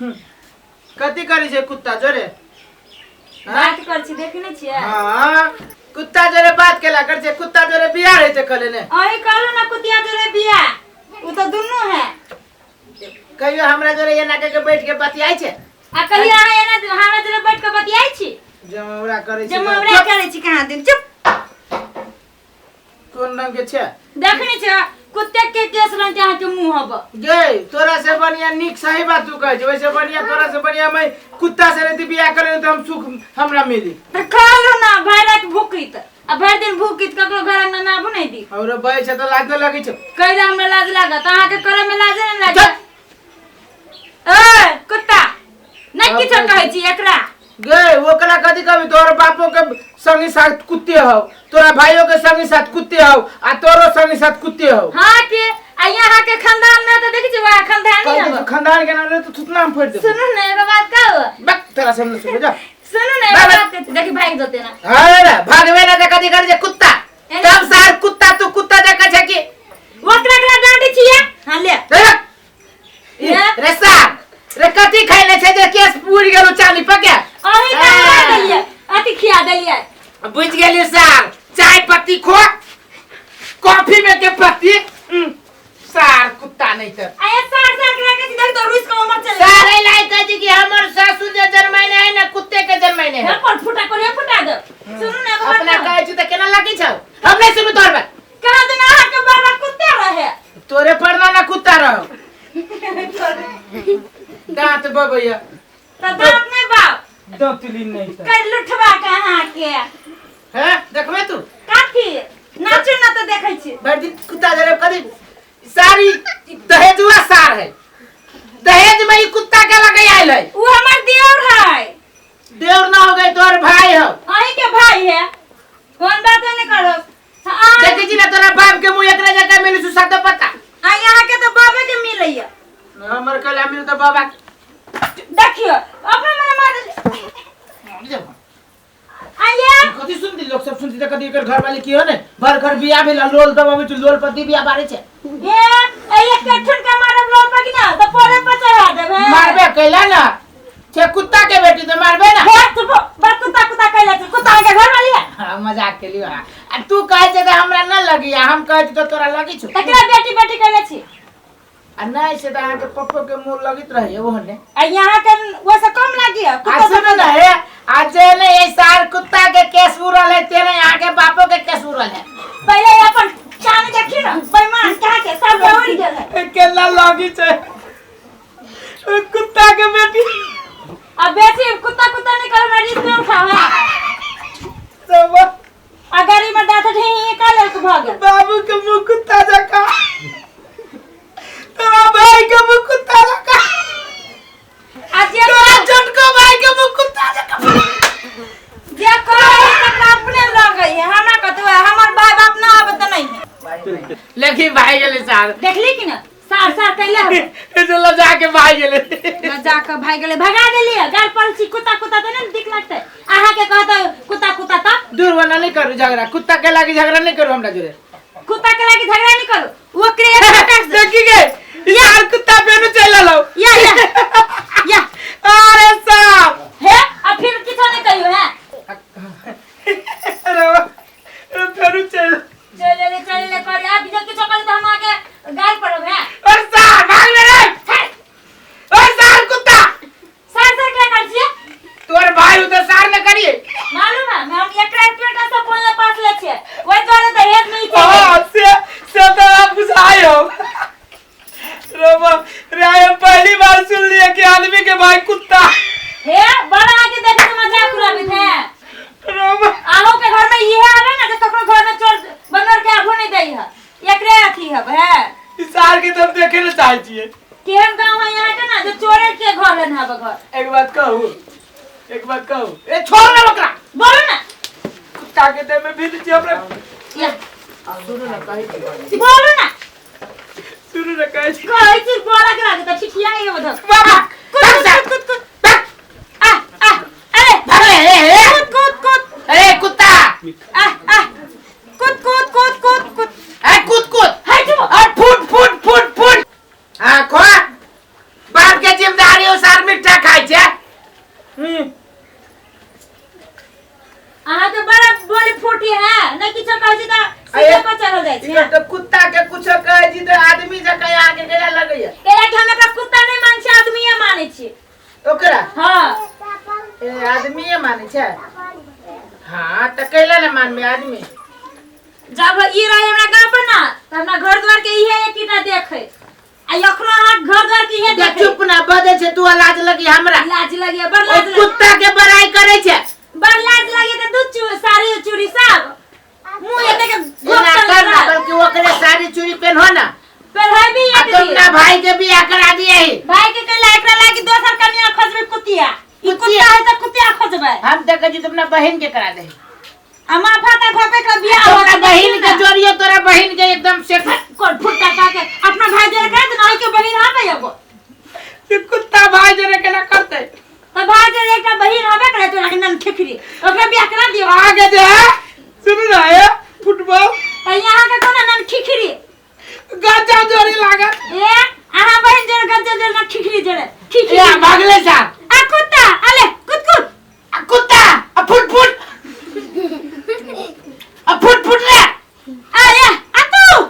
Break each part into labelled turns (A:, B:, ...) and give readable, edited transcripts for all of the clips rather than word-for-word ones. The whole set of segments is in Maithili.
A: कथी करै छै कुत्ता जोरे?
B: बात कर छी, देखे नहीं छियै?
A: हाँ, कुत्ता जोरे बात केला कर छै, कुत्ता जोरे बियाह रहै छै कले ने।
B: अहीं कहलू ना कुतिया जोरे बियाह, उ तो दुनू है।
A: कहियो हमरा जोरे एना के बैठ के बतियाइ छै?
B: आ कहियो अहाँ एना हमरा जोरे बैठ के बतियाइ छी?
A: जमौरा करै छै।
B: जमौरा करै छी कहाँ दिन, चुप।
A: कोन रंग के छै?
B: देखने छै कुत्ते के केस रंग के अहाँके मुंह हब।
A: गे, तोरा से बढ़िया नीक सही बात तू कहै छै, वैसे बढ़िया तोरा से बढ़िया मैं कुत्ता से रहती बियाह करे तो हम सुख हमरा मिली।
B: तऽ कहलू ना भरि राति भूकित आ भरि दिन भूकित, ककरो घर अंगना ना आबू नहीं दी।
A: और बहै छै तऽ लाजो लगै छै।
B: कैला हमरा लाज लागत? अहाँके करे में लाज नहीं लागत? ए कुत्ता नहीं किछो कहै छी एकरा।
A: गे, ओकरा कथी कहबी? तोहर बापो के संगी साथ कुत्ते हौ, तोरा भाइयों के संगी साथ कुत्ते हौ आ तोरो संगी साथ कुत्ते हौ।
B: हाँ के आ यहाँ के खानदान में तो देखै छी वएह खानदानी
A: कहै
B: हब।
A: छी, खानदान के नाम ले तो थुतना हम फोड़ि देबौ।
B: सुनू ने एगो बात कहू।
A: बक, तोरा से हम नहीं सुनबो, जा।
B: सुनू ने एगो
A: बाबा।
B: बात कहै छी, देखी भागि जेतै ना।
A: अरे रे, भागबे ना तऽ कथी करै छै कुत्ता? तब सार कुत्ता तू कुत्ता जकाँ छै कि?
B: ओकरा एकरा डांटै छियै? हाँ ले।
A: रे बक।
B: ले।
A: रे सार रे, कथी खैले छै जे केस पुरि गेलो चानी पके?
B: अहीं तऽ हमरा देलियै, अथी खिया देलियै।
A: बुझि गेलियै सार, चाय पत्ती खो, कॉफी में के पत्ती। सार कुत्ता नहीं तर।
B: आ ये सार सार के राखै छी, देख तो रुस के उमर चले।
A: सार एहि लायक कहै छै कि हमर सासु जे जन्मैने है ने कुत्ते के जन्मैने है।
B: हे पर फुटा पर हे फुटा दे। सुनू ने एगो बात
A: अपना
B: कहू।
A: कहै छी तऽ केना लगै छौ? हम नहीं सुनू तोहर बात।
B: कहाँ दिन अहाँ के बाबा कुत्ते रहे?
A: तोरे पर ना कुत्ता रहो, दांत बबैया।
B: तऽ दांत नहीं बाप।
A: दांत लीन नहीं त।
B: कर लुठवा के अहाँ के।
A: हैं, देखबे तू?
B: काथी नाचू ना तऽ देखै छी।
A: भरि दिन कुत्ता जरे कदी सारी दहेजुआ सार है, दहेज में ई कुत्ता के लगे आयल है।
B: उ हमर देवर है।
A: देवर ना हो गए, तोहर भाई हो।
B: अहीं के भाई है, कोन बात नहीं करो।
A: देखै छी ना तोरा बाप के मुंह एकरा जगह मिलू छु सातो पत्ता।
B: आ यहाँ के तो बाबे के मिलैया।
A: हमर कला मिल तो बाबा के।
B: देखियो अपने मने मार आइए।
A: कथी सुनती लोग सब सुनती त कथी एकर घर वाली की हो ने भर घर बियाह भेल लोल दबाबै छै, लोल पर दिबिया बारै छै।
B: ए ए एक ठुनका मारब लोल पर कि ना तो पोरे पर चढ़ा देबे।
A: मारबे कैला ना छे कुत्ता के बेटी तो मारबे ना।
B: हे चुप बड़ कुत्ता कुत्ता कैला छै, कुत्ता के घर वाली है।
A: हाँ, मजाक के लियो। आ तू कहै छै त हमरा न लगी आ हम कहै छी त तोरा लगी छौ।
B: तकरा बेटी बेटी कैला छी।
A: आ नहीं से त अहाँ के पप्पो के मुंह लगैत रहे ओहने।
B: आ यहाँ के वैसे कम लागी है
A: आ
B: कुत्ता
A: सुन ना हे, आ जे ने ये सार कुत्ता के केस उड़ल है ते ने यहाँ के बापो के केस उड़ल है।
B: पहले अपन चान देखी ना बेईमान कहाँ के सब उड़ गेल है।
A: केला लगी छै कुत्ता के बेटी।
B: अब बेसी कुत्ता कुत्ता नहीं करो ना, रिस्क में उठाओ है।
A: सब
B: आ गाड़ी में दांत ढेही का लेल के भऽ गेल।
A: बाबू के मुंह कुत्ता जका, तोरा भाई के मुंह कुत्ता जका।
B: आ जे
A: तोरा छोटको भाई के मुंह कुत्ता जका।
B: जे करे तकरा अपने लगै है, हमरा कतौ है हमर भाई बाप ना आबे त नहीं है।
A: लेकिन भाई गेलै सार।
B: देखली कि ना सार सार कैले हबे।
A: ए लजा के भाई गेलै।
B: लजा के भाई गेलै, भगा देलियै गाल पर छी कुत्ता कुत्ता त नहीं दिख लगतै अहाँ के कहत कुत्ता कुत्ता त।
A: दूर बना नहीं करू झगड़ा, कुत्ता के लागी झगड़ा नहीं करू हमरा जोरे।
B: कुत्ता के लागी झगड़ा नहीं करू, ओकरे एक फटाक से।
A: देखी गे यार कुत्ता बेनु चल लो।
B: या या या।
A: अरे साहब
B: हे आ फिर किछो नहीं कहियो है।
A: अरे अरे फेरू चल
B: चल ले चल ले कर आ बिना किछो करे त हम आके गाल पड़ब है।
A: अरे साहब भाग ले रे। अरे साहब कुत्ता
B: सार सार क्या कर छियै?
A: तोर भाई उधर सार न करिए।
B: मालूम है हम एकरा पेटा से बोलने पास ले छियै, ओइ दुआरे दहेज नहीं चाहिए।
A: हां से तो आप बुझाए हो रोबा रे, हम पहली बार सुन लिए कि आदमी के भाई कुत्ता।
B: हे बड़ा आके देखे तो मजाक उड़ाबित है।
A: रोबा
B: आहो के घर में इहे आवे ना जे ककरो घर में चोर बनर के आबो नहीं दै है, एकरे अथी हब है।
A: इस साल के तो हम देखे न चाहे छिए।
B: केहन गांव है यहाँ के ना जे चोरे के घर है ना घर।
A: एक बात कहू, एक बात कहू, ए छोड़ ना बकरा।
B: बोलो ना।
A: कुत्ता के देह में भी छी हमरा।
B: या
A: सुनू ना कहै छी।
B: बोलो ना।
A: सुनू ना कहै छी।
B: कहै छी बोला के लागे त ठिठिया ये उधर।
A: बाबा
B: कूद कूद कूद कूद। आ आ अरे
A: भाग ले ए ए
B: कूद कूद कूद।
A: अरे कुत्ता।
B: आ आ कूद कूद कूद कूद कूद।
A: ए कूद कूद।
B: हाय चुप।
A: अरे फुट फुट फुट फुट। हां खो बाप के जिम्मेदारी उस आदमी
B: छी
A: ई तऽ कुत्ता के कुछो कहै छी तऽ आदमी जकाँ अहाँके केना लगैया?
B: कैला कि हम एकरा कुत्ता नहि मानै छी, आदमीए मानै छी।
A: ओकरा?
B: हँ।
A: ए आदमीए मानै छै? हाँ तऽ कैला ने मानबै आदमी?
B: जब ई रहे हमरा गाँव पर ना तऽ हमरा घर द्वार के इहे एकटा देखे, आ अखनो अहाँ घर द्वार के इहे देखे।
A: चुप ना बजै छै तू, लाज लगी हमरा।
B: लाज लगी, बड़
A: ओ
B: लाज लगी।
A: कुत्ता के बड़ाई करै छै।
B: बड़ लाज लगी तऽ दू साड़ी चूड़ी सब मुंह एते के
A: एना
B: घोपटल
A: कर ना,
B: रहल।
A: बल्कि ओकरे साड़ी चूड़ी पेन्हो ना।
B: पेन्हबी
A: आ
B: एक
A: तुम
B: दिन।
A: ना भाई के बियाह करा दिए ही।
B: भाई के कैला एकरा लागी दोसर कन्या खोजबै कुतिया। ई
A: कुतिया?
B: कुत्ता है तऽ कुतिया खोजबै।
A: हम तऽ कहै छी तुम ना बहिन के करा दे।
B: आ माफा ता भापे का बियाह
A: तोरा
B: होतै
A: बहिन के
B: ना।
A: जोड़ियो, तोरा बहिन के एकदम से
B: कोन फुट्टा का के अपना भाई जोड़े कर देना, के बहिन हबे एगो।
A: ई कुत्ता भाई जोड़े केना करतै?
B: तऽ भाई जोड़े एकटा बहिन हबे करे तोरा के नन खेखरी, ओकरा बियाह करा दियो।
A: आगे जे है सुनू ना, ए फुटबॉल।
B: तऽ यहाँ के कोना नन खिखरी
A: गज्जा जोड़ी लागत।
B: ए अहाँ बहिन जोड़े गज्जा जोड़े ना खिखरी जोड़े खिखरी।
A: ए भागले साहब।
B: आ कुत्ता अले कुत कुत।
A: आ कुत्ता आ फुट फुट आ फुट फुट रे।
B: आ ए आ तू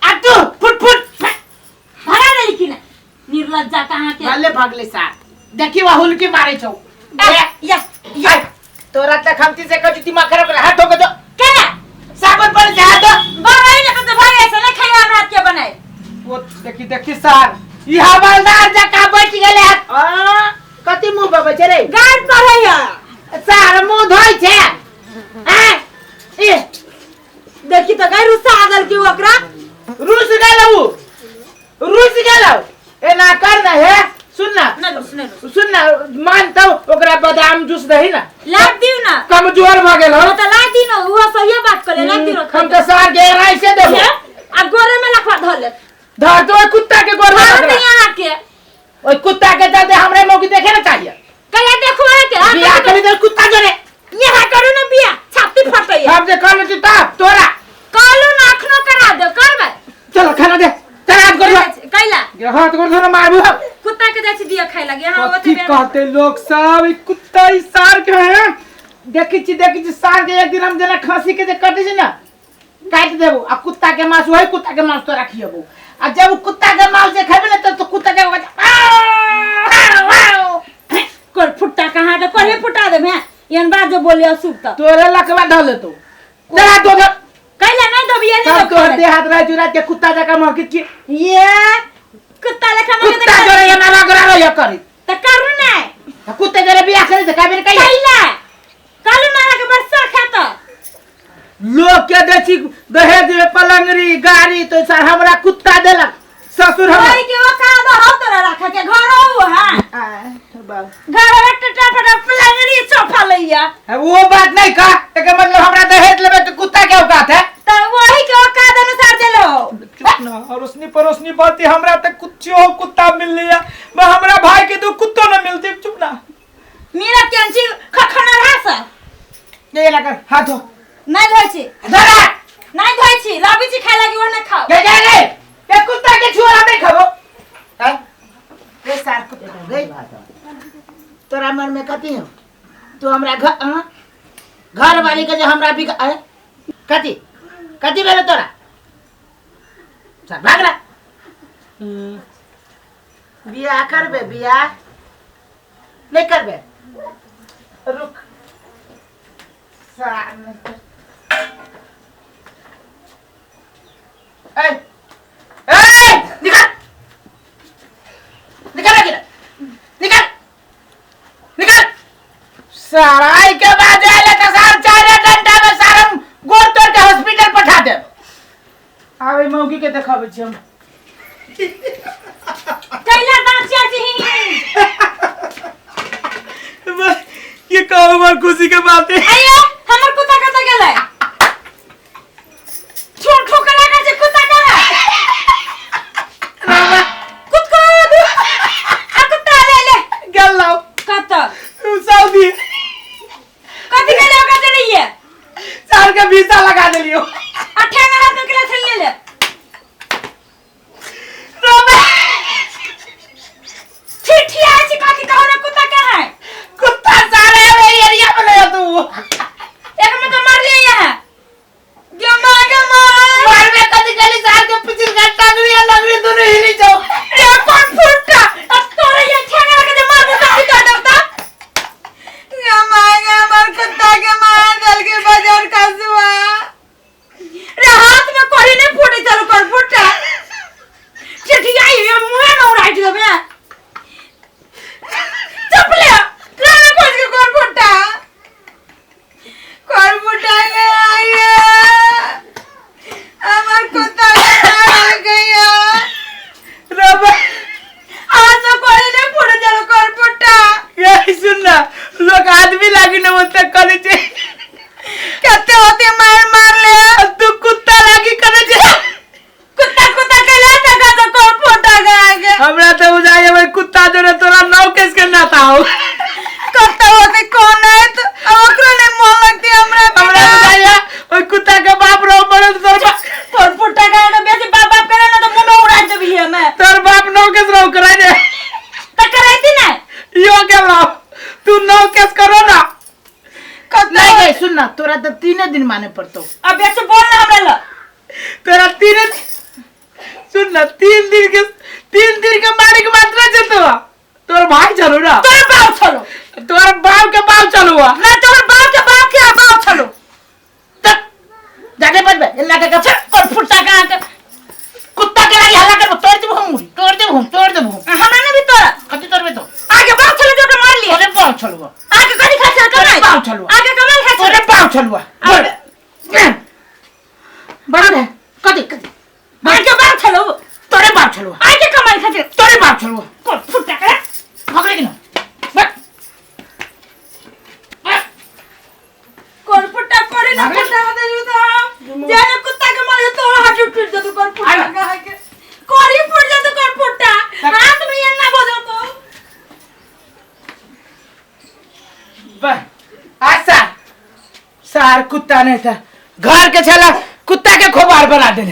A: आ तू फुट फुट।
B: भगा देली कि ना निर्लज्जा कहाँ के।
A: भले भागले साहब, देखी वह हुलकी मारे छौ।
B: ए, या
A: या तोरा तक हमती से कहू दिमाग खराब कर हाथ धो के दो।
B: के
A: साबुन पर जा दो।
B: बड़ाई ना तो भाई ऐसा नहीं खाई हम रात के बनाए।
A: वो देखी देखी सर, ई हवलदार जका बैठ गेले। आ कति मुंह बबै छै रे?
B: गाड़ पढ़ै है।
A: सर मुंह धोइ छै। आ ए
B: देखी तो गई रुसा आ गेल कि ओकरा।
A: रुस गेल उ, रुस गेल। एना कर ना हे, सुन ना।
B: ना रुस, ना रुस।
A: सुन ना, मानतौ ओकरा बादाम जूस दही ना।
B: ला दिउ ना।
A: कमजोर भ गेल हो।
B: त ला दिउ ना, उहो सहिए बात करे, ला दिउ ना।
A: हम त सार के ऐसे देबो।
B: हे, आ गोरे में लखवा धर ले।
A: धर तो ओइ कुत्ता के गोर में
B: धर
A: लखवा।
B: दिया अहाँ के।
A: ओइ कुत्ता के दे दे, हमरे मौकी देखे ना चाहिए।
B: कहिया देखो अहाँ के, अहाँ
A: बियाह
B: करू
A: करी दे कुत्ता जोरे।
B: यहाँ करू ना बियाह, छाती फटैया।
A: हम जे कहलु छी तब तोरा।
B: कहलु ना अखनो करा दे, करबै।
A: चलो खाना दे, चल हाथ गोड़ धो।
B: कैला?
A: हाथ गोड़ धो ना मारबू हम।
B: कुत्ता के जाइ छी दिया खाइ लागी, अहाँ ओते
A: कथी
B: बेर-
A: कहते लोग सब, ई कुत्ता ई सार के है। देखै छी, देखै छी सार के एक दिन हम जेना खांसी के जे कटै छै ना, काटि देबो आ कुत्ता के मांस, वही कुत्ता के मांस तोरा खियेबो। आ जब उ कुत्ता के मांस जे खेबे ना त कुत्ता के
B: कोर फुट्टा कहाँ के कोरे फुटा देब हैं, एहन बात जो बोले अशुभ त।
A: तोरे लकवा धऽ लेतौ। चला दो दो।
B: कैला नहीं देब, ये नहीं
A: तब
B: देब
A: तोहर
B: खाना।
A: देह हाथ रह जुरा के कुत्ता जकाँ महकित की।
B: ये कुत्ता लेखा महकित
A: कुत्ता जोरे ये नाला गरा रह करी।
B: त करू नै।
A: त कुत्ते जोरे बियाह करी त काबेर कहिया?
B: कैला? कहलु ना अहाँके बड़ शौक है त।
A: लोग के दै छी दहेज में पलंगरी गाड़ी, तो सर हमरा कुत्ता देलक ससुर हमरा।
B: ओइ के ओ का दो हो तोरा राखे के घर हो हां।
A: आ, बाप।
B: घर में टटा फटा पलंगरी सोफा लैया।
A: है, वो बात नहीं का, एकर मतलब हमरा दहेज लेबे के कुत्ता के औकात है।
B: त वही के औकात अनुसार देलो।
C: चुप ना, अड़ोसनी पड़ोसनी बात हमरा त कुछ हो कुत्ता मिल लिया, मैं हमरा भाई के दो कुत्तो न मिलती। चुप ना।
B: मेरा केंची खखना रहा सा।
A: ये लगा हाथ धो।
B: नहीं धोइ छी।
A: धरा।
B: नहीं धोइ छी, लाबी छी खाय लागी ओ न खाओ।
A: गे गे गे, ये कुत्ता के छुआ नहीं खाबो। हैं? रे सार कुत्ता रे, तोरा मन में कथी हो? तू हमरा घर, हाँ? घर वाली के जे हमरा बिक, अरे, कथी? कथी भेलो तोरा? चल भाग रा। बियाह करबे? बियाह नहीं करबे? रुक सार नहीं कर। ए, ए, निकल निकल निकल निकल निकल। सराय के बाद आले त सार 4 घंटा में सारम गोड़ तोड़ के हॉस्पिटल पठा देब। आबे मौगी के देखाबै छी हम।
B: कैला दाँत चार छी।
C: ये का हमर खुशी के बात है।
B: अये हमर कुत्ता कत गेलै? छोड़ ठोकर लगा छै कुत्ता के। कुत कुत। आ कुत्ता ले ले।
C: गेल
B: कत?
C: सऊदी।
B: कथी गेलै ओकरा देलियै?
C: साल के वीजा लगा देलियो।
B: आ ठेंगा हाथ में केला छल ले। छिठिया छी काकी कहू ना कुत्ता के है?
A: कुत्ता सारे रे एरिया में ले तू। दिन माने पड़तो।
B: अब ऐसे बोल ना हमरा ल।
C: तोरा 3, सुन ना, 3 दिन के मारे के मात्रा जेतो। तोर भाई चलो ना।
B: तोर बाप छलो।
C: तोर बाप के बाप चलो।
B: ना, तोर बाप के बाप के बाप छलो।
A: तक जाके बजबे एन्ना के कछ
B: कर फुटा का के।
A: कुत्ता के लागी हल्ला करबो, तोड़ देबो हम मुड़ी, तोड़ देबो हम, तोड़ देबो हम।
B: हमरा ना भी तोरा।
A: कथी तोड़बे तो?
B: आगे बाप छलो जो मार लिया।
A: तोरे बाप छलुआ।
B: आगे कथी खा छल?
A: तोरे
B: कमाई
A: बाप छलुआ।
B: आगे कमाई खा
A: तोरे
B: छल।
A: बाप छलुआ।
B: आगे।
A: बड़ा है कथी कथी?
B: आगे बाप छलो।
A: तोरे बाप छलुआ।
B: आगे कमाई खा छल।
A: तोरे बाप छलुआ।
B: कर फुटा के।
A: भगले कि ना बस।
B: कर फुटा करे ना।
A: भागले।
B: फुटा बदल तो जाने कुत्ता के मारे तो हाथ टूट जतो। कर फुटा
A: आला।
B: का के करी फुट जतो। कर फुटा हाथ में एन्ना बजो तो।
A: बस आशा सार कुत्ता नहीं था, घर के छला कुत्ता के खोबार बना देने।